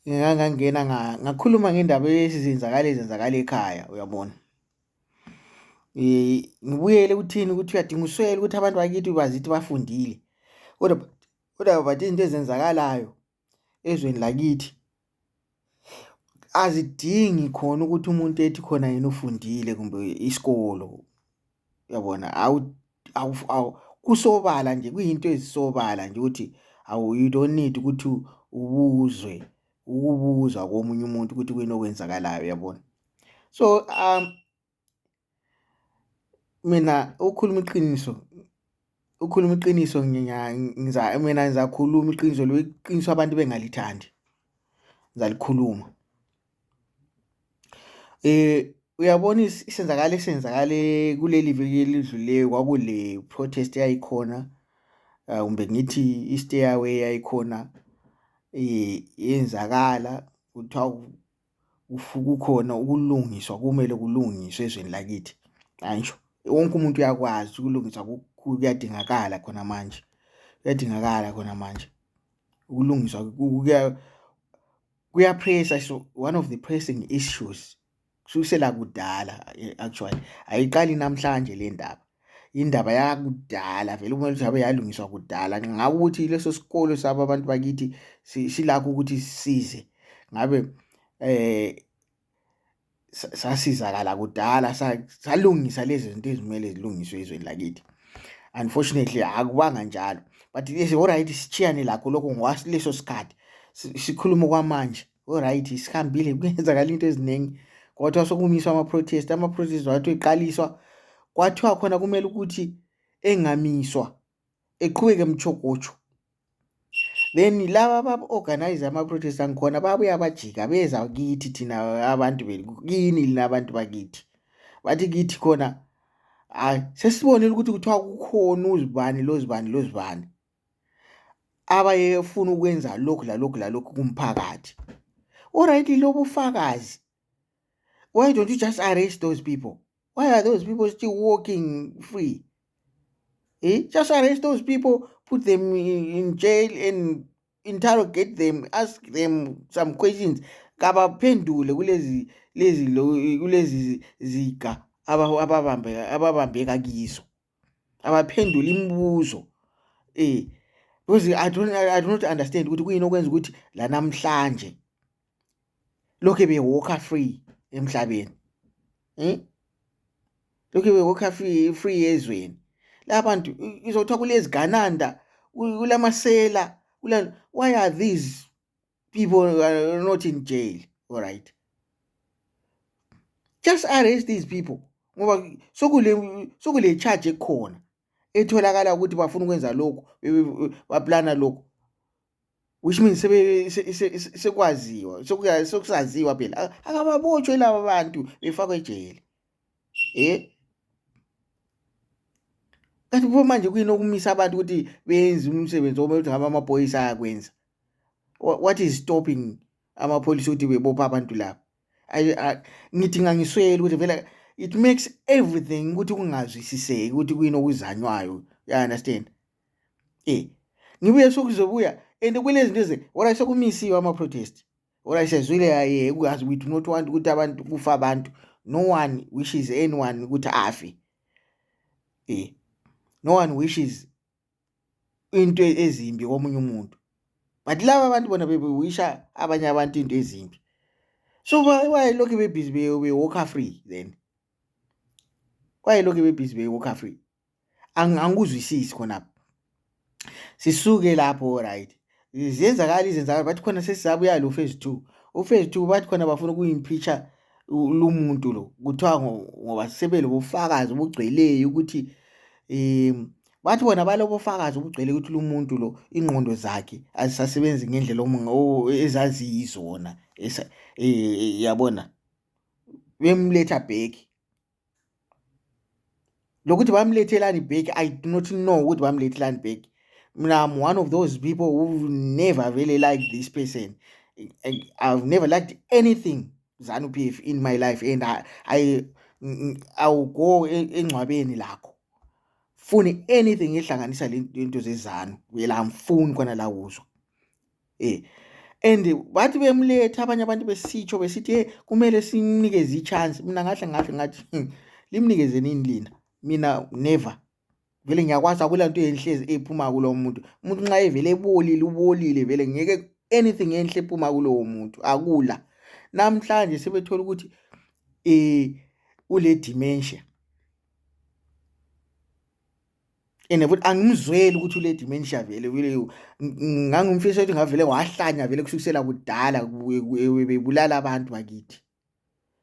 ngangangena ngakhuluma ngendaba ezenzakala ekhaya, uyabona. Ngibuyele ukuthini ukuthi uyadinga uswele ukuthi abantu bakithi bazithi bafundile. Kodwa but izinto ezenzakalayo ezweni lakithi azidingi khona ukuthi umuntu ethi khona yena ufundile kumbe isikolo, uyabona. Kusobala nje, kuyinto ezisobala nje ukuthi you don't need ukuthi ukubuzwa komunye umuntu ukuthi kuyini okwenzakalayo, uyabona. So mina ukukhuluma iqiniso mina ngizakhuluma iqiniso, lo iqiniso abantu bengalithandi ngizalikhuluma. Uyabona isenzakale kuleli viki elidluleyo, kwakule protest yayikhona, kumbe ngithi i-stairway yayikhona yenzakala, kuthiwa kukhona ukulungiswa, kumele kulungiswe ezweni lakithi. Angisho wonke umuntu uyakwazi ukulungiswa kuyadingakala khona manje. Ukulungiswa kuyapressa. So one of the pressing issues kusukela kudala, actually ayiqali namhlanje le ndaba. Indaba yakudala vele kumele ukuthi yalungiswa kudala. Ngabe ukuthi leso sikolo sabo abantu bakithi silakho ukuthi sisize, ngabe sasizakala kudala, salungisa lezi zinto ezimele zilungiswe ezweni lakithi. Unfortunately akubanga njalo, but alright, sichiyane lakho lokho ngwasileso sikhathi, sikhuluma kwamanje. Alright, sihambile, kuyenzakala into eziningi. Kodwa sokumiswa ama-protest wathi eqaliswa, kwathiwa khona kumele ukuthi engamiswa, eqhubeke mchokocho. Then laba aba-organize ama-protest angikhona babuya bajika beza kithi thina abantu kini lina abantu bakithi, bathi kithi khona sesibonile ukuthi kuthiwa kukhona uzibani abayefuna ukwenza lokhu lalokhu kumphakathi. Alright, lobo ufakazi. Why don't you just arrest those people? Why are those people still walking free? Just arrest those people, put them in jail and interrogate them, ask them some questions. Kabaphendule kulezi zika ababambeka kizo. Abaphendule imibuzo. Because I do not understand ukuthi kuyini okwenza ukuthi la namhlanje lokho bewalker free emhlabeni. Lokho bewalker free ezweni. Labantu izothiwa kulezi gananda, kulamasela, why are these people not in jail? All right, just arrest these people. Ngoba sokule charge ekhona etholakala ukuthi bafuna ukwenza lokho, baplana lokho, which means sekwaziwa, sokusaziwa phela akababotshwe laba bantu befakwe ejele. Kanti manje kuyini okumisa abantu ukuthi benze umsebenzi okumele ukuthi ngaba amaphoyisa ayakwenza? What is stopping amaphoyisa ukuthi bebopha abantu labo? Ngithi ngangiswela ukuthi vele it makes everything ukuthi kungazwisiseki ukuthi kuyini okuzanywayo, you understand. Ngibuye sokuzobuya and kulezi zinto wala sokumisiwe ama-protest. Wala sezwile ukwazi, we do not want ukuthi abantu kufa abantu. No one wishes anyone ukuthi afe. No one wishes into ezimbi komunye umuntu, but laba abantu bona bewisha abanye abantu into ezimbi. So why lokho bebhizi be-walker free then? Why lokho bebhizi be-walker free? Angikuzwisisi khona. Sisuke lapho, right, zenzakala bathi khona sesizabuya lo phase 2. Phase 2 bathi khona bafuna ukuyimpeacha lo muntu lo, kuthiwa ngoba sebele bofakazi obugcweleyo ukuthi bathi bona balobo fakazi obugcwele ukuthi lo muntu lo ingqondo zakhe azisasebenzi ngendlela ezaziyizona, yabona, bemletha back. Lokuthi bamlethelani back, I do not know ukuthi bamlethelani back. I'm one of those people who never really liked this person. I've never liked anything ZANU-PF in my life, and I'll go engcwabeni lakho funi anything ehlanganisa lento zeZANU, wela amfuni khona la uzwa. and bathi bemletha abanye abantu besitsho besithi kumele simnikeze ichance. Mina ngathi limnikeze nini lina? Mina never. Vele ngiyakwazi akulanto enhle ephuma kulo muntu nxa evele ebolile vele ngeke anything enhle ephuma kulowo muntu akula. Namhlanje sebethola ukuthi ule dementia, and futhi angimzweli ukuthi ule dementia vele ngangumfisa ukuthi ngavele wahlanya vele kusukisela kudala bebulala abantu bakithi.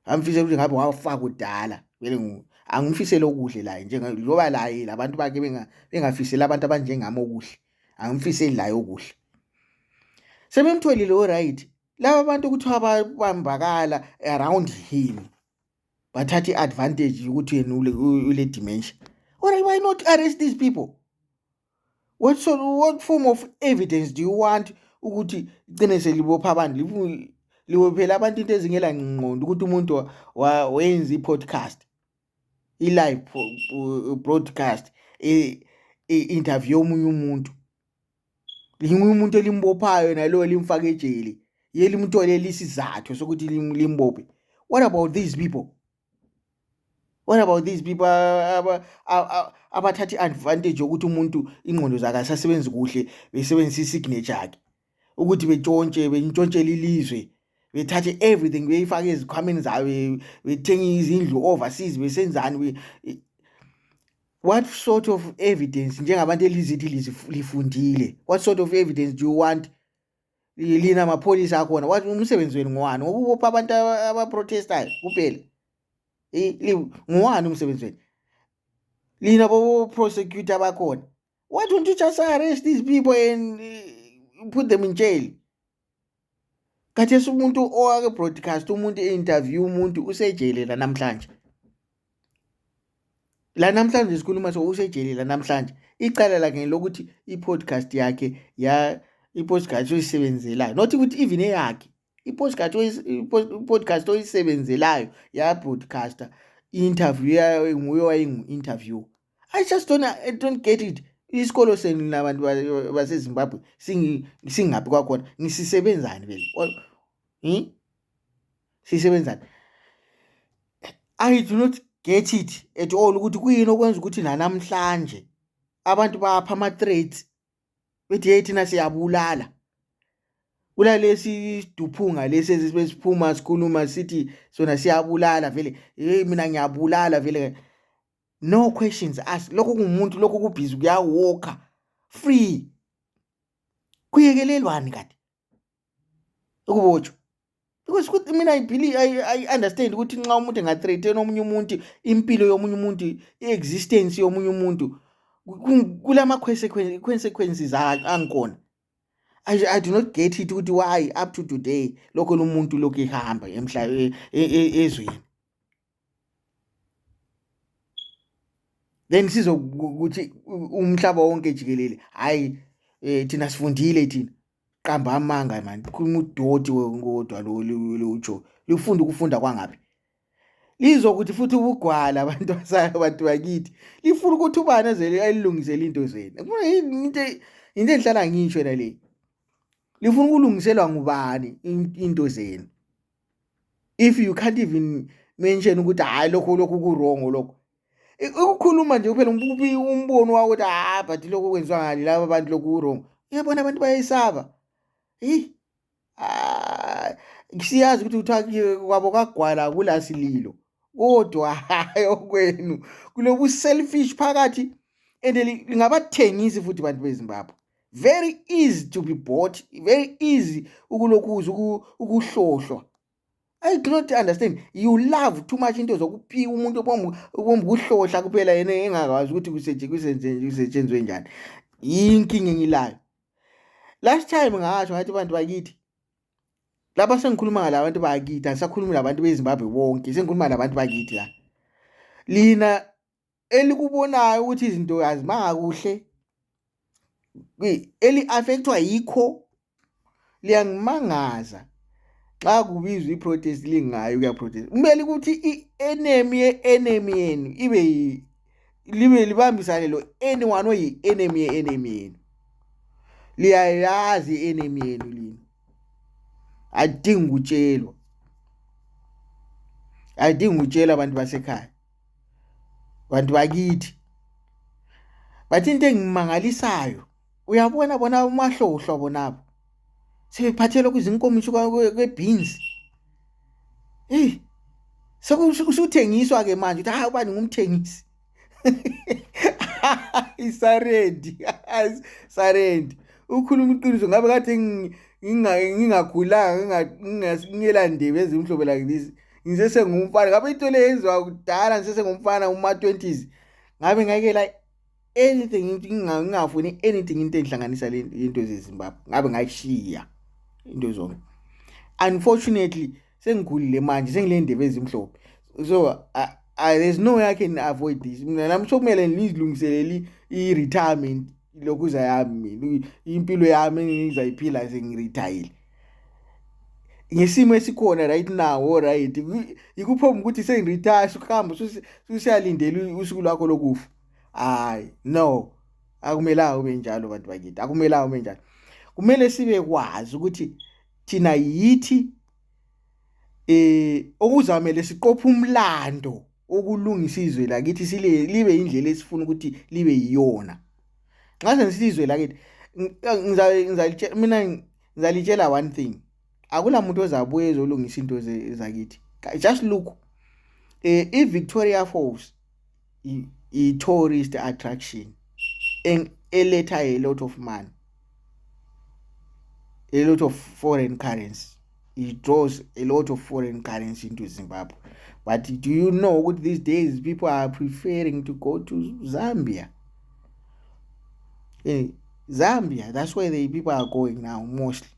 Amfisa ukuthi ngabe wafa kudala vele angimfisele okuhle la njengoba laye labantu bakhe bengafisela abantu abanjengami okuhle. Angimfiseli la okuhle. Sebemtholile o right. Laba bantu ukuthi abambakala around him bathatha advantage ukuthi yena ule dementia. Or why not arrest these people? What form of evidence do you want ukuthi igcine selibopha abantu libophela abantu into ezingela ngqondo ukuthi umuntu wenza i-podcast, i-live broadcast, interview omunye umuntu. Linguye umuntu elimbophayo nalo limfaka ejele. Yelimtholele isizathu sokuthi limbophe. What about these people? What about these people abathatha advantage ukuthi umuntu ingqondo zakhe asasebenzi kuhle besebenzisa isignature yakhe ukuthi bentshontshele ilizwe, bethathe everything beyifake ezikhwameni zayo, bethenga izindlu overseas, besenzani? What sort of evidence njengabantu elizithi lifundile? What sort of evidence do you want? Lina amapholisa akhona wathi umsebenzi wenu ngowani? Ukubopha abantu abaprotestayo kuphela. Ngowani umsebenzi wenu? Lina bo prosecutor abakhona. Why don't you just arrest these people and put them in jail? Kathesi umuntu owake broadcast umuntu interview umuntu usejele la namhlanje. La namhlanje sikhuluma so usejele la namhlanje. Icala lakhe lokuthi i-podcast yakhe i-podcast oyisebenzelayo, not ukuthi even eyakhe, i-podcast oyisebenzelayo ya broadcaster interview yayo nguye wayingu-interview. I just don't get it. Isikolo senu nabantu baseZimbabwe singaphi kwakhona ngisisebenzani vele? Sisebenzani? I do not get it at all ukuthi kuyini okwenza ukuthi namhlanje abantu bapha ama-threats bethi hey thina siyabulala. Kulalesi siduphunga lesi esiphuma sikhuluma sithi sona siyabulala vele. Hey mina ngiyabulala vele. No questions asked. Lokho kumuntu lokho kubhizi kuyawalka free. Kuyekelelwani kade? Ukubotsho. Because mina I understand ukuthi nxa umuntu engathreaten omunye umuntu, impilo yomunye umuntu, i-existence yomunye umuntu, kulama consequences angkhona. I do not get it ukuthi why up to today lokho umuntu lokho ehamba emhlabeni ezweni. Then sizokuthi umhlaba wonke jikelele hayi thina sifundile thina. Qamba amanga man, kumudoti ngodwa lo utsho. Lifunda ukufunda kwangapi? Lizokuthi futhi ubugwala abantu bakithi. Lifuna ukuthi ubani ezele ayilungisele into zenu. Into enhlala ngisho la le. Lifuna ukulungiselwa ngubani into zenu? If you can't even mention ukuthi hayi lokho ku-wrong lokho. Ukukhuluma nje kuphela umbono wawo ukuthi but lokho kwenziwa ngani laba abantu lokho ku-wrong. Uyabona abantu bayayisaba. Siyazi ukuthi uthakiwe kwabo kagwala kula sililo. Kodwa hayi okwenu kulobu selfish phakathi and lingabathengisi futhi bantu beZimbabwe. Very easy to be bought, very easy ukulokhuza ukuhlohlwa. I do not understand. You love too much into zokuphiwa umuntu bomba ukuhlohla kuphela yena engakwazi ukuthi kusetshenzwe njani. Yinkinga engilayo. Last time ngasho ngathi abantu bakithi lapha sengikhuluma ngalabantu bakithi, asakhuluma labantu beZimbabwe bonke, sengikhuluma labantu bakithi la. Lina elikubonayo ukuthi izinto azimanga kuhle, eli affectwa yikho, liyangimangaza. Xa kubizwa iprotest lingayo kuya protest. Kumele ukuthi i-enemy yenu libe libambisane lo anyone oyi-enemy yenu. Liyayazi i-enemy yenu lina. Ayidingi ukutshelwa, ayidingi ukutshelwa abantu basekhaya, abantu bakithi. But into engimangalisayo, uyabona bona umahlohlo nabo sebephathela kuzinkomishi kwebeans. Usuthengiswa ke manje uthi hayi ubani ngumthengisi. Isarendi, sarendi. Ukhuluma iqiniso, ngabe kade ngingakhulanga ngingela ndebe ezimhlobo like this. Ngisesengumfana, ngabe into le yenziwa kudala, ngisesengumfana uma 20s. Ngabe ngayekela anything, ngingafuni anything into enhlanganisa le into zeZimbabwe. Ngabe ngayishiya into zonke. Unfortunately sengikhulile manje, sengile ndebe ezimhlophe. So there's no way I can avoid this. Mina nami sokumele ngizilungiselele i-retirement lokuza yami, impilo yami engizayiphila sengiretire. Ngesimo esikhona right now, all right, yikuphoma ukuthi sengiretire ukuhamba usiyalindela usuku lwakho lokufa. Hayi, no, akumelanga ube njalo bantu bakithi, akumelanga ube njalo. Kumele sibe kwazi ukuthi thina yithi okuzamele siqophe umlando okulungisa izwe lakithi libe indlela esifuna ukuthi libe yiyona. Nxa sensizwe lakithi mina ngizalitshela one thing, akula muntu ozabuye ezolungisa into zakithi. Just look, iVictoria Falls i-tourist attraction eletha a lot of money, a lot of foreign currency. It draws a lot of foreign currency into Zimbabwe. But do you know what these days people are preferring to go to Zambia? Zambia, that's where the people are going now mostly.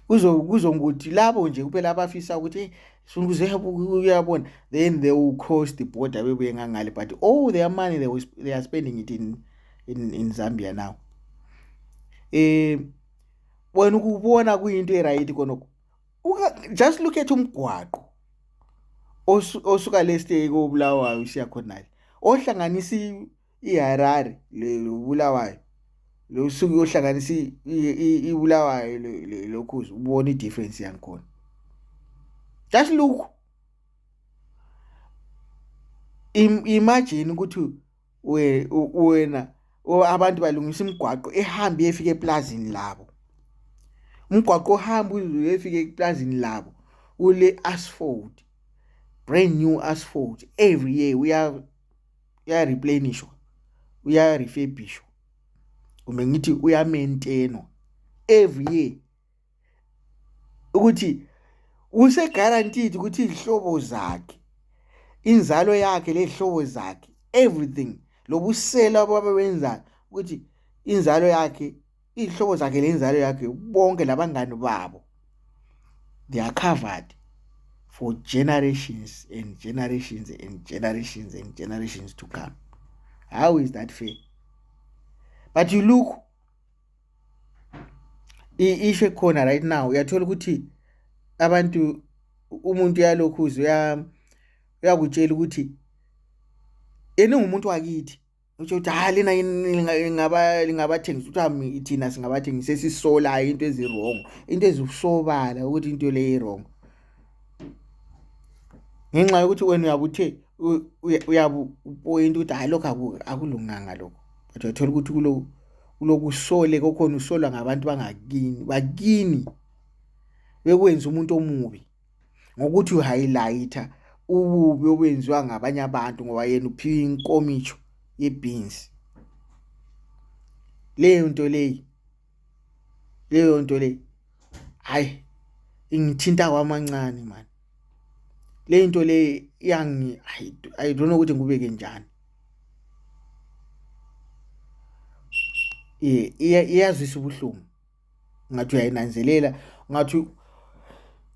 Kuzokuthi labo nje kuphela abafisa ukuthi uyabona, then they will cross the border bebuye ngangale, but all their money they are spending it in Zambia now. Wena ukubona kuyinto eright konoko, just look at umgwaqo osuka leste koBulawayo usiya khona, ohlanganisa iHarare leBulawayo, lo suku ohlanganisa iBulawayo lokhuzi, ubona idifference yankhona. Just look, imagine ukuthi wena abantu balungisa imigwaqo ehamba efika eplazini labo, umgwaqo ohamba uze efika eplazini labo ule asphalt, brand new asphalt. Every year we are replenishwa, we are refurbishwa, uma ngithi uya maintainwa every year, ukuthi use guaranteed ukuthi izihlobo zakhe, inzalo yakhe lezihlobo zakhe, everything lobusela ababenza ukuthi inzalo yakhe, izihlobo zakhe lenzalo yakhe, bonke labangani babo, they are covered for generations and generations and generations and generations to come. How is that fair? But you look, ishe khona right now, uyathola ukuthi abantu, umuntu yalokhuzi uyakutshela ukuthi yena ngumuntu wakithi, uthi lena lingabathengisa, uthi thina singabathengisa sesisola into ezirong, into ezisobala ukuthi into le irong, ngenxa yokuthi wena uyabuthe uyabupoint ukuthi lokho akulunganga lokho. But uyathola ukuthi kulokusole kokhona usolwa ngabantu bakini bekwenza umuntu omubi, ngokuthi uhighlighter ububi obenziwa ngabanye abantu ngoba yena uphiwe inkomicho yebeans. Leyo nto le hayi ingithinta kwamancane man. Le nto le I don't know ukuthi ngubeke njani. Iyazwisa ubuhlungu, ngathi uyayinanzelela, ngathi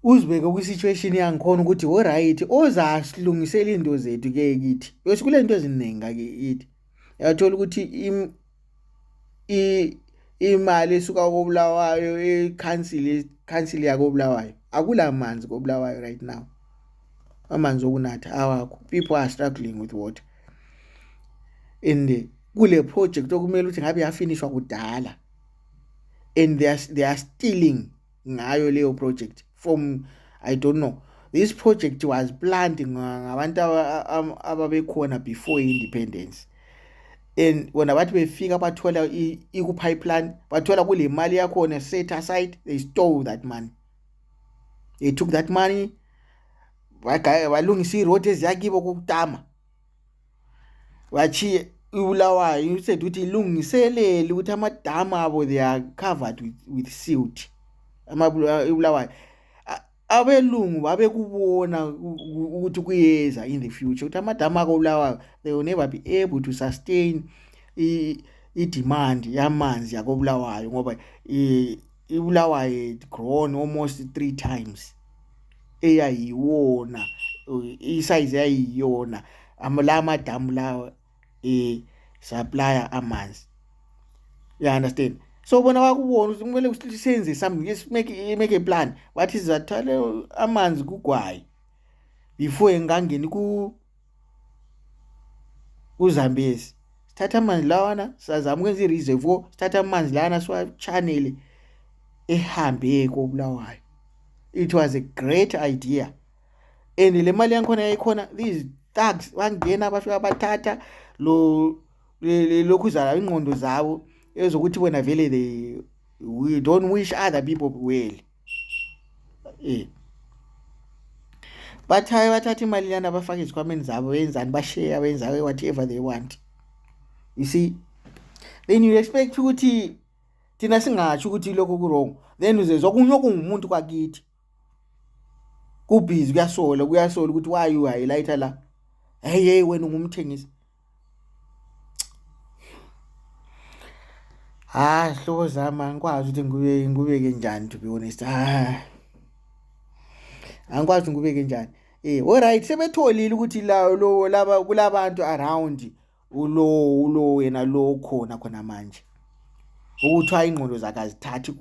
uzibeke kwi-situation yangikhona ukuthi alright, ozasilungisela into zethu ke kithi. Yosikule into eziningi ke yithi. Uyathola ukuthi imali esuka koBulawayo, council yakoBulawayo, akula manzi koBulawayo right now. Amanzi okunatha awakho. People are struggling with water. And kule project okumele ukuthi ngabe yafinishwa kudala, and they are stealing ngayo leyo project from I don't know. This project was planned ngabantu ababekhona before independence. And when bathi befika bathola iku pipeline, bathola kule mali yakhona set aside, they stole that money. They took that money, balungisa iroad eziyakibo kokutama. Wachi uBulawayo said ukuthi ilungiselele ukuthi amadama abo they are covered with silt. uBulawayo abelungu babekubona ukuthi kuyeza in the future ukuthi amadama akoBulawayo they will never be able to sustain i-demand yamanzi yakoBulawayo ngoba iBulawayo had grown almost 3 times eyayiwona isize yayiyona amadam lawa supplier amanzi. You understand? So bona wakubona ukuthi kumele usenze something, just make a plan. What is that? Amanzi kugwayi before engangeni kuZambezi. Sithatha amanzi lawana sizama ukwenza ireservoir, sithatha amanzi lawana siwachanele ehambe koBulawayo. It was a great idea. And le mali yankhona yayikhona, these thugs bangena bafika bathatha lokuzala ingqondo zabo ezokuthi bona vele we don't wish other people well. Bathatha imali yana bafaka izikhwameni zabo benzani bashare benza whatever they want. You see, then you expect ukuthi thina singatsho ukuthi lokho ku wrong, then uzezwa kunyokumuntu kwakithi kubhizi kuyasola ukuthi why you highlighter la, hey wena ungumthengisi. Hlobo zami angikwazi ukuthi ngibeke njani, to be honest. Angikwazi ngibeke njani. Alright, sebetholile ukuthi laba kulabantu around ulo wena lo khona manje ukuthi ingqondo zakhe azithathi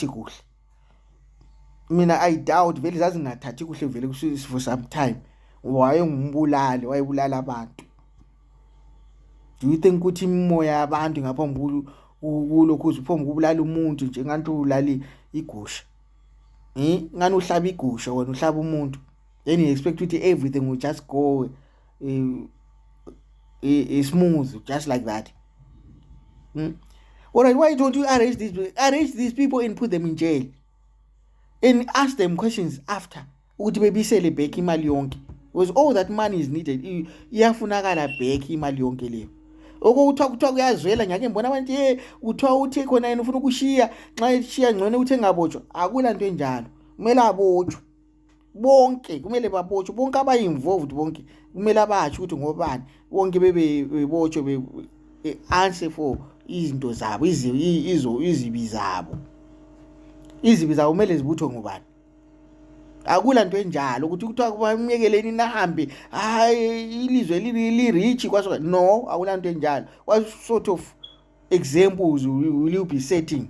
kuhle. Mina I doubt vele zazingathathi kuhle vele for some time. Wayebulala abantu. Do you think ukuthi imoya yabantu ngaphambi kulokhuzi uphambi kubulala umuntu njengantu ulali igusha? Ngani uhlaba igusha wena uhlaba umuntu, then you expect ukuthi everything will just go smooth just like that. Alright, why don't you arrest these people and put them in jail and ask them questions after ukuthi bebisele back imali yonke, because all that money is needed. Iyafunakala back imali yonke leyo. Kuthiwa kuyazwela ngeke ngibona abantu uthiwa uthi khona yena ufuna ukushiya, nxa eshiya ngcono uthi engabotshwa. Akulanto enjalo, kumele abotshwe bonke, kumele babotshwe bonke abayi-involved, bonke kumele abatsho ukuthi ngobani, bonke bebotshwe answer for izinto zabo, izibi zabo kumele zibuthwe ngobani. Akulanto enjalo ukuthi kuthiwa kubamyekeleni nahambe ilizwe li-rich kwaso. No, akulanto enjalo. What sort of examples will you be setting?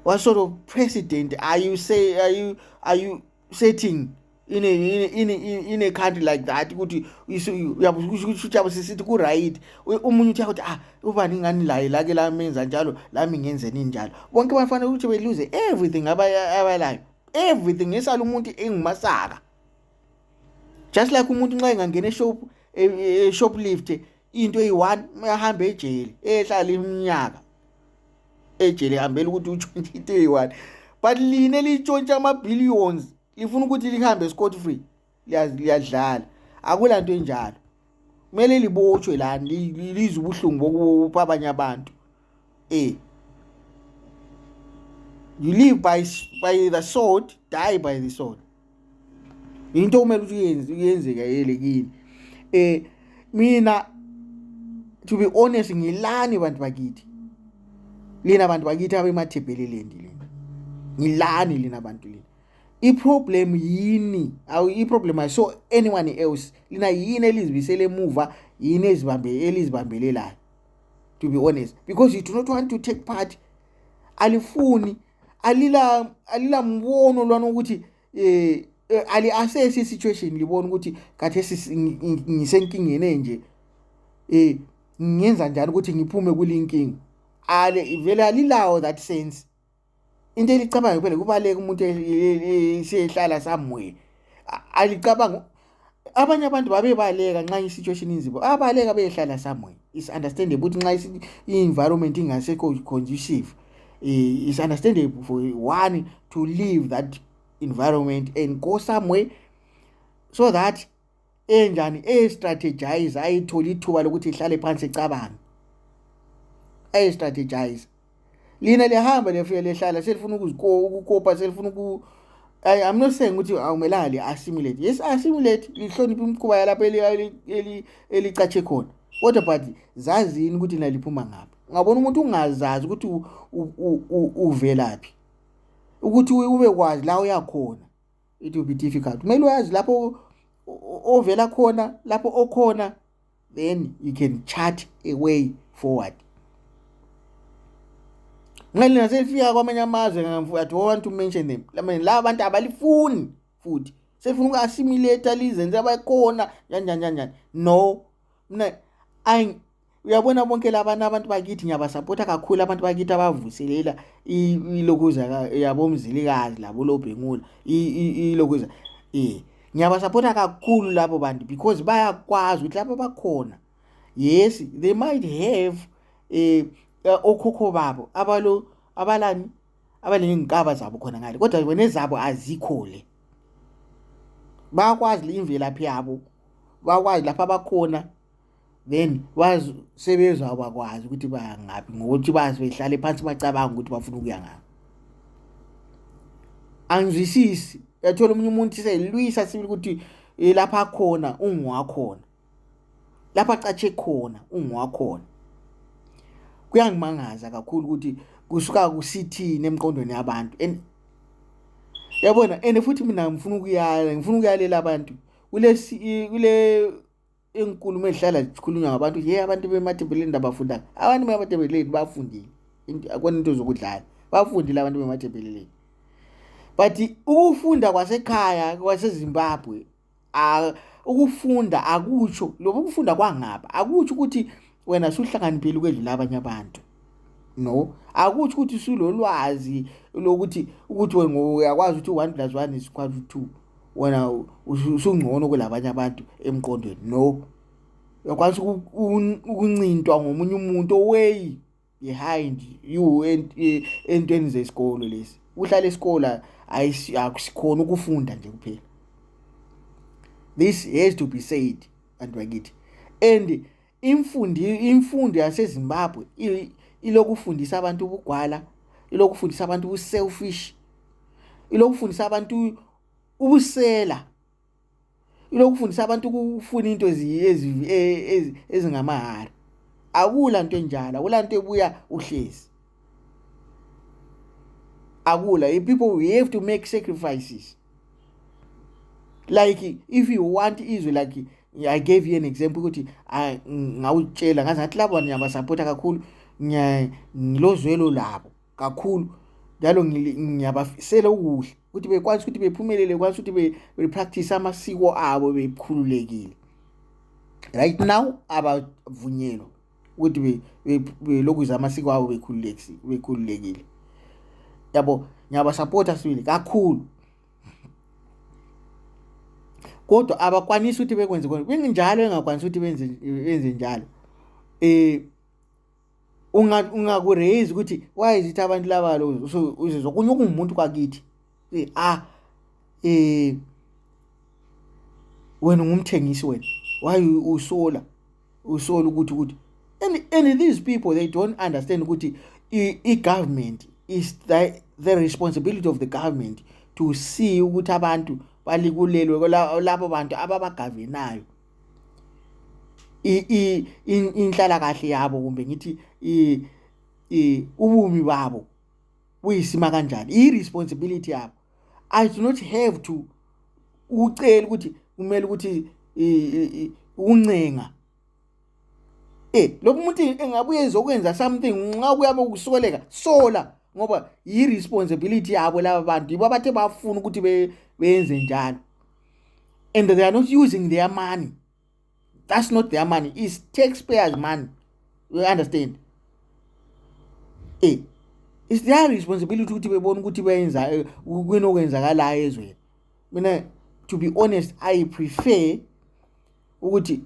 What sort of precedent are you setting in a country like that? Ukuthi uyabusho sisithi ku right, umunye uthi ukuthi ubani ngani lake lamenza njalo lami ngenzeni njalo. Bonke bafanele ukuthi belose everything abalayo, everything esala umuntu engumasaka. Just like umuntu nxa engangena shoplift into eyi1 uyahamba ejele, ehlala iminyaka ejele hambela ukuthi utshontshe into eyi1, but line litshontsha ama-billions lifuna ukuthi lihambe scot free, liyadlala. Akulanto enjalo, kumele libotshwe la lizwe ubuhlungu bokupha abanye abantu. You live by the sword, die by the sword. Into kumele ukuthi uyenzeka yelekini. Mina to be honest ngilani bantu bakithi, lina bantu bakithi abemathebheleland lina, ngilani lina bantu lina. I-problem yini? I-problem I saw anyone else lina yini elizibisele emuva, yini elizibambelelayo, to be honest, because you do not want to take part. Alifuni alila mbono lwana ukuthi ali assess situation libona ukuthi kathesi ngisenkingeni enje, ngiyenza njani ukuthi ngiphume kulinkingi. Vele alilawo that sense into elicabanga phela kubaleka umuntu esehlala somewhere alicabanga. Abanye abantu babebaleka nxa i-situation inzima, abaleka behlala somewhere. Is understandable ukuthi nxa i-environment ingasekho conducive, is understandable for one to leave that environment and go somewhere so that enjani strategize, ayithola ithuba lokuthi ihlale phansi ecabanga, strategize. Lina lihamba lefika lehlala selifuna ukukopa, selifuna I'm not saying ukuthi awumelanga li-assimilate. Yes, assimilate, lihloniphe imikhuba yalapho elicatshe khona. What about zazini ukuthi naliphuma ngaphi? Ungabona umuntu ungazazi ukuthi uvelaphi, ukuthi ube kwazi la uyakhona, it will be difficult. Kumele uyazi lapho ovela khona, lapho okhona, then you can chart a way forward. Ngale naselifika kwamanye amazwe, I don't want to mention them. La bantu abalifuni futhi selifuna uku-assimilate lizenze abakhona njani. No, mina uyabona bonke abantu bakithi ngiyabasupporta kakhulu abantu bakithi abavuselela ilokuza yabo Mzilikazi labo loBhengula ilokuza. Ngiyabasupporta kakhulu labo bantu because bayakwazi ukuthi lapho bakhona, yes, they might have okhokho babo abalani abanezinkaba zabo khona ngale, kodwa wena ezabo azikho le. Bayakwazi imvelaphi yabo, bakwazi lapha abakhona, then sebezwa bakwazi ukuthi baya ngaphi ngokuthi bazi behlale phansi bacabanga ukuthi bafuna ukuya ngaphi. Angizwisisi, yathola umunye umuntu selwisa sibili ukuthi lapha akhona ungwakhona, lapha acatshe khona ungwakhona. Kuyangimangaza kakhulu ukuthi kusuka kusithini emqondweni yabantu. And yabona, and futhi mina ngifuna ukuyalela abantu kule enkulumo ehlala zikhulunywa ngabantu, abantu bemathebeleni abafunda. Abantu bemathebeleni bafundile, akona into zokudlala, bafundile abantu bemathebeleni. But ukufunda kwasekhaya kwaseZimbabwe, ukufunda akutsho, lobo ukufunda kwangapha akutsho ukuthi wena suhlakaniphile ukwedlula abanye abantu. No, akutsho ukuthi sulolwazi lokuthi wena uyakwazi ukuthi 1+1 is equal to 2, wena usungcono kulabanye abantu emqondweni. No, uyakwazi ukuncintwa ngomunye umuntu way behind you entweni zesikolo lesi. Uhlala esikole akusikhona ukufunda nje kuphela. This has to be said, bantu bakithi. And imfundo yaseZimbabwe ilokufundisa abantu ubugwala, ilokufundisa abantu uselfish, ilokufundisa abantu ubusela, ilokufundisa abantu ukufuna into ezingamahara. Akula nto enjalo, akula nto ebuya uhlezi. Akula. People, we have to make sacrifices. Like if you want izwe, like I gave you an example ukuthi ngawutshela ngazathi labo ngiyabasupporta kakhulu, ngilozwelo labo kakhulu, njalo ngiyabafisela ukuhle ukuthi bekwazi ukuthi bephumelele, kwazi ukuthi bepractice amasiko abo bekhululekile. Right now abavunyelwa ukuthi belokuza amasiko abo bekhululekile. Yabo, ngiyabasupporta sibili kakhulu, kodwa abakwanisi ukuthi bekwenze konke. Benginjalo engakwanisi ukuthi benze njalo. Ungakuraise ukuthi why is it abantu laba lo so uzizwa kunye kungumuntu kwakithi wena ungumthengisi wena, why usola ukuthi and these people, they don't understand ukuthi i-government is the responsibility of the government to see ukuthi abantu balikulelwe labo bantu ababagavenayo inhlala kahle yabo, kumbe ngithi ubumi babo buyisima kanjani, i-responsibility yabo. I do not have to ucela ukuthi kumele ukuthi uncenga lo muntu engabuye ezokwenza something nxa kuyabe ukusoleka sola, ngoba i-responsibility yabo laba bantu yibo abathe bafuna ukuthi benze njalo, and they are not using their money. That's not their money, it's taxpayers' money. You understand? It's their responsibility ukuthi bebone ukuthi benza kwenokwenzakalayo ezweni. Mina to be honest I prefer ukuthi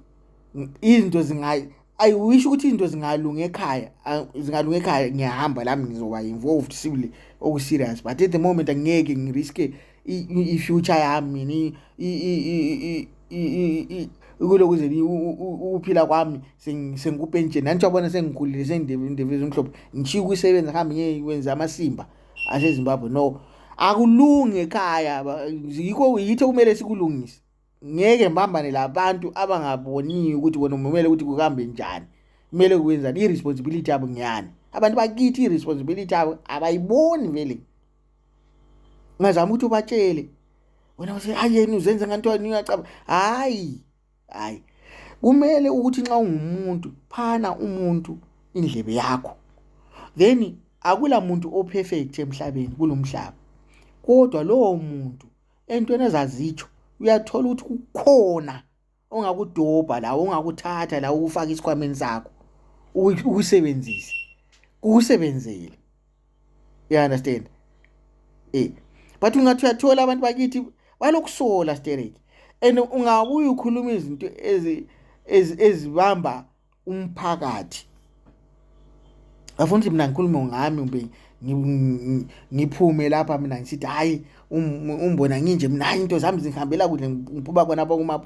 izinto I wish ukuthi izinto zingalunga ekhaya ngiyahamba lami ngizoba involved sibili oku-serious, but at the moment angeke ngiriske i-future yami ukulokuze uphila kwami sengikupentsheni nanti uyabona sengikhulile sengindebeza umhlophe ngishiya ukusebenza hambe ngiyekwenza amasimba aseZimbabwe. No, akulungi ekhaya, yitho kumele sikulungise. Ngeke mbambane labantu abangaboniyo ukuthi wena kumele ukuthi kuhambe njani, kumele kwenzani, i-responsibility yabo ngiyani. Abantu bakithi i-responsibility yabo abayiboni vele. Ungazama ukuthi ubatshele wena uthi ayeni uzenze ngantoni uyacaba. Hayi kumele ukuthi nxa ungumuntu phana umuntu indlebe yakho, then akula muntu operfect emhlabeni kulomhlaba, kodwa lowo muntu entweni ezazitsho uyathola ukuthi kukhona ongakudobha la, ongakuthatha la ukufaka isikhwameni sakho ukusebenzise kukusebenzele. You understand? But ungathi uyathola abantu bakithi balokusola Sterek, and ungabuya ukhuluma izinto ezibamba umphakathi. Afuthi mina ngikhuluma ngami mbe ngiphume lapha mina ngisithi hayi umbona nginje mina into zami zihambela kuhle ngiphuma khona apha kuma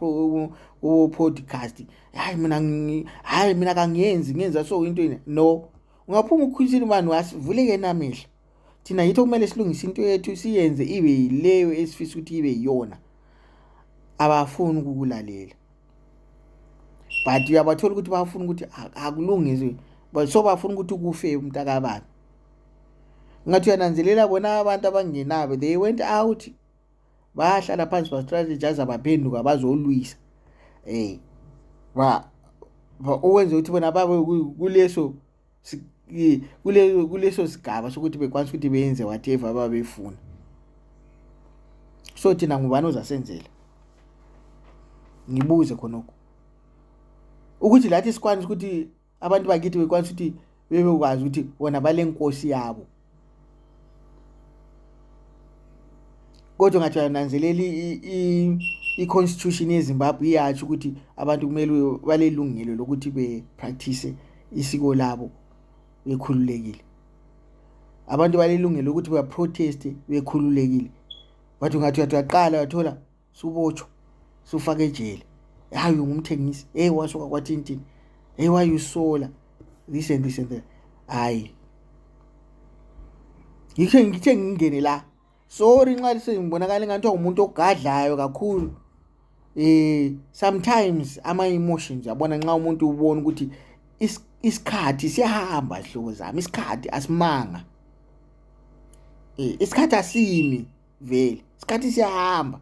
podcast. Hayi mina kangiyenzi ngenza so into ini. No, ungaphuma ukukhulisa manje wasivuleke namehlo. Thina yitho kumele silungise into yethu siyenze ibe yileyo esifisa ukuthi ibe yiyona. Abafuni ukukulalela, but uyabathola ukuthi bafuna ukuthi akulungise, but so bafuna ukuthi kufe umntakabani. Ngathi uyananzelela bona abantu abangenabe they went out bahlala phansi ba strategize abaphenduka bazolwisa owenza ukuthi bona babe kuleso sigaba sokuthi bekwanisa ukuthi beyenze whatever ababefuna. So thina ngubani ozasenzela? Ngibuze khonokho ukuthi lathi sikwanisa ukuthi abantu bakithi bekwanisa ukuthi bebekwazi ukuthi bona balenkosi yabo. Kodwa ngathi uyananzelela i-constitution yeZimbabwe iyatsho ukuthi abantu kumele balelungelo lokuthi be-practice isiko labo bekhululekile. Abantu balelungelo lokuthi ba-protest bekhululekile. But ungathi uyaqala wathola subotshwa sufaka ejele. Hayi ngumthengisi, wasuka kwaTintin, wayusola this and that. Hayi ngithe ngingene la, sorry nxa sengibonakala ngathi umuntu ogadlayo kakhulu. Sometimes ama emotions yabona nxa umuntu ubona ukuthi isikhathi siyahamba hlobo zami, isikhathi asimanga, isikhathi asimi vele, isikhathi siyahamba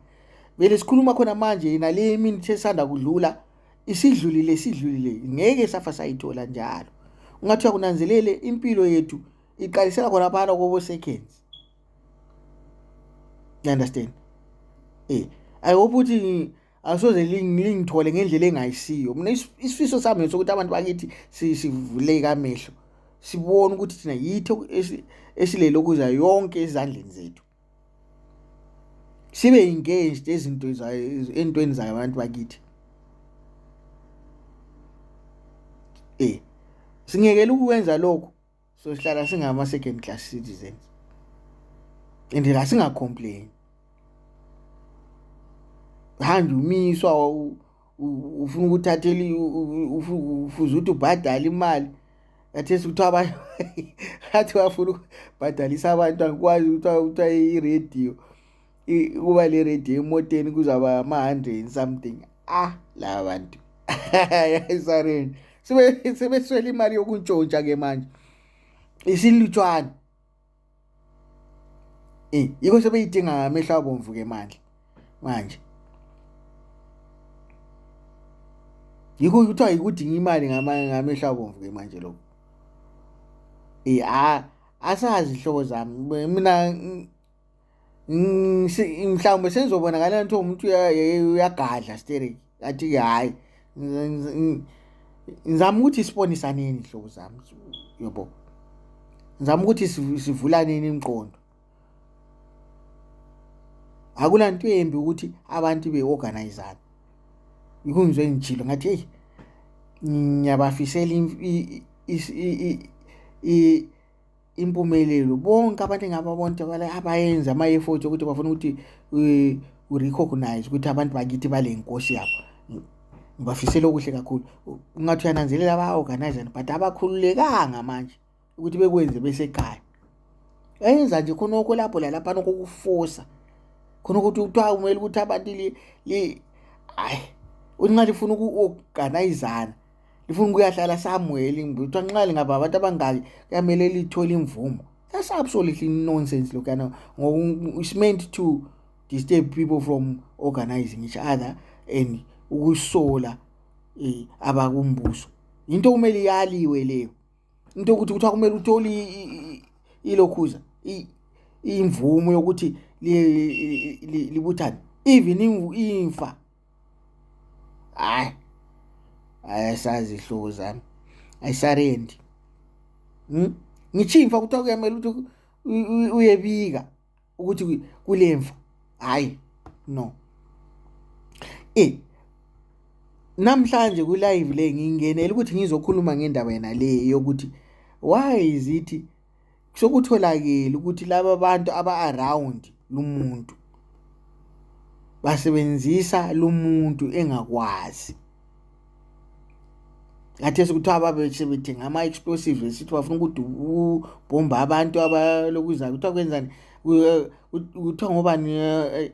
vele. Sikhuluma khona manje nale minute esanda kudlula isidlulile ngeke safa sayithola njalo. Ungathi uyakunanzelele impilo yethu iqalisela khona phana kobo seconds. You understand? I hope ukuthi asoze lingithole ngendlela engayisiyo. Mina isifiso sami sokuthi abantu bakithi sivuleke amehlo, sibone ukuthi thina yitho esilele okuza yonke ezandleni zethu, sibe engaged entweni zayo abantu bakithi. Singekela ukwenza lokho so sihlala singama second class citizens and la singacomplain. Hanje umiswa ufuna ukuthathela ufuza ukuthi ubhadale imali yathesi ukuthi athi wafuna ukubhadalisa abantu akwazi ukuthi i-radio kuba le radio emoteni kuzaba ama-100 something. La bantu yayisareni sebeswela imali yokuntshontsha ke manje isilutshwana. Yiko sebeyidinga ngamehlo abomvu ke manje. Yiko kuthiwa yikudinga imali ngamehlo abomvu ke manje lokho. Asazi ihlobo zami mina mhlawumbe senzobonakala ukuthi umuntu uyagadla Sterek athi hayi ngizama ukuthi sibonisane ihlobo zami, yebo. ngizama ukuthi sivulaneni imiqondo. Akulanto embi ukuthi abantu beorganizana. Ikungizwe ngijilo ngathi hey ngiyabafisela impumelelo bonke abantu engababonke abayenza ama effort ukuthi bafuna ukuthi urecognize ukuthi abantu bakithi bale inkosi yabo. Ngibafisela okuhle kakhulu. Ungathi uyananzelela aba-organizer but abakhululekanga manje ukuthi bekwenze besekhaya. Ayenza nje khonoko lapho lapha nokuforce. Khona ukuthi uthiwa kumele ukuthi abantu hayi unqa lifuna ukuorganizana. Lifuna ukuyahlala somewhere ngibuthiwa nxa lingaba abantu abangaki kuyamele lithola imvumo. That's absolutely nonsense lokana ngoba it's meant to disturb people from organizing each other and ukusola abakumbuso. Into kumele yaliwe leyo. Into ukuthi kuthiwa kumele uthole ilokhuza imvumo yokuthi libuthane even imfa. Hayi ayisazi ihlobo zami ayisarendi. Ngichimfa kuthiwa kuyamela ukuthi uyebika ukuthi kulemfa. Hayi no. Namhlanje ku live le ngingenela ukuthi ngizokhuluma ngendaba yena le yokuthi why is it sokutholakala ukuthi laba bantu aba around lumuntu basebenzisa lumuntu engakwazi. Ngathi sekuthiwa ababethi ngama explosives esithi bafuna ukuthi ubomba abantu abalokuza kuthiwa kwenzani kuthiwa ngobani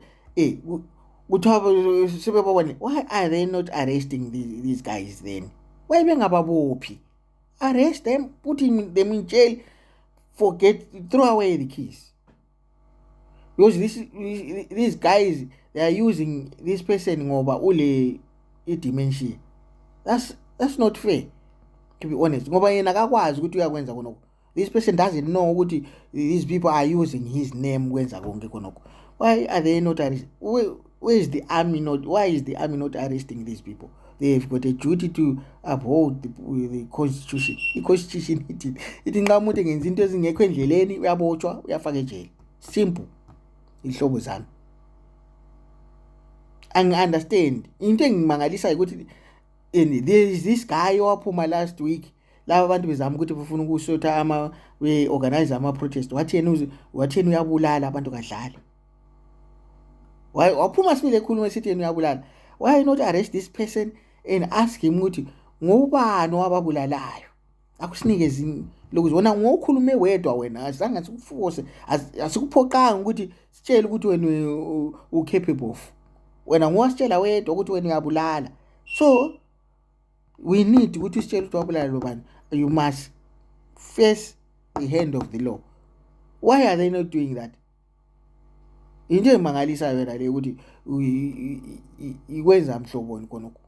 kuthiwa sebebabone. Why are they not arresting these guys then? Why bengababophi? Arrest them, put them in jail, throw away the keys. Because these guys, they are using this person ngoba ule dementia. That's not fair, to be honest. Ngoba yena akakwazi ukuthi uyakwenza konoko. This person doesn't know ukuthi these people are using his name kwenza konke konoko. Why are they not arresting? Why is the army not arresting these people? They've got a duty to uphold the constitution. The constitution ithi nxa umuntu engenza into ezingekho endleleni uyabotshwa uyafaka ejele. Simple. Ihlobo zami. Understand. Into engimangalisa ukuthi there is this guy owaphuma last week. Laba abantu bezama ukuthi bafuna ukusotha organize ama protest. Watheni uyabulala abantu kadlala. Why waphuma sibile ekhuluma esithi yena uyabulala. Why not arrest this person and ask him ukuthi ngubani wababulalayo? Akusinikeze lokuzona ngokhulume wedwa wena azange sikuforce asikuphoqanga ukuthi sitshele ukuthi wena ucapable. Wena ngowasitshela wedwa ukuthi wena uyabulala. So we need ukuthi sitshele ukuthi wabulala lo bani. You must face the hand of the law. Why are they not doing that? Into emangalisa wena le ukuthi ikwenza mhloboni konoko.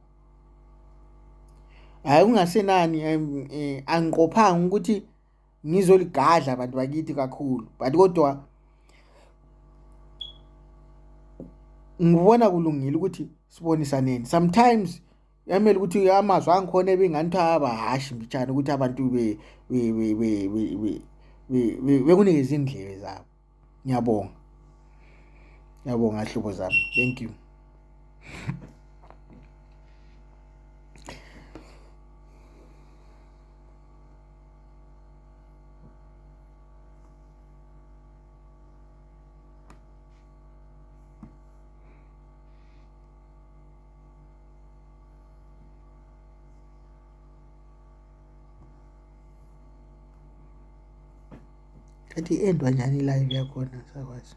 Hayi ungasenani angiqophanga ukuthi ngizoligadla abantu bakithi kakhulu, but kodwa ngibona kulungile ukuthi sibonisaneni. Sometimes yamele ukuthi amazwi angikhona ebengani abahashi mbijana ukuthi abantu bekunikeza indlebe zabo. Ngiyabonga hlobo zami. Thank you. Kathi endwa njani live yakhona sakwazi.